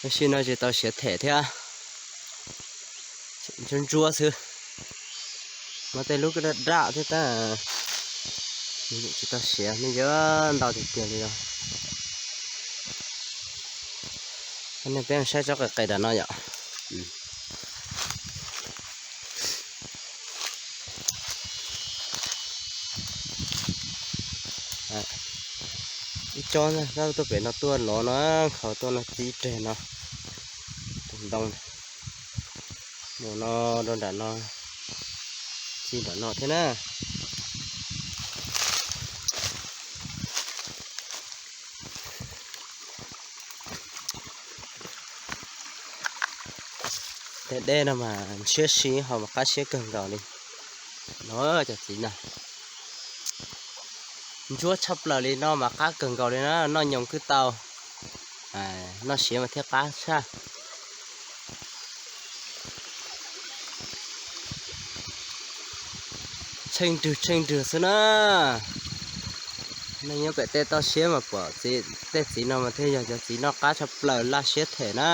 Sim no tsis tau siav them thiab, ntsuab ntsuab xwb. Muaj tej lub daj daj thiab tab, tsis tau siav, nej yuav ntau tiag tiag li os. Nej peb saib tsob qis qis nram no yom. Ib tsob tuaj pem no tuaj lov no, nkhaus tuaj no txi reg no. Tus ntoo mus no rau nram no, txi nram no thiab na. Tej dej no mas ntshiab si ho mas qab siab kawg nkaus li. No cov txiv no ntsuab tshaj plaws li, no mas qab kawg nkaus li na, noj nyoos kuj tau, noj siav mas thiaj qab tshaj. Tsheej rwg tsheej rwg xwb na. Nej nyob pem tej toj siab mas pom tej txiv no mas thiaj yog cov txiv noj qab tshaj plaws laj siab them na.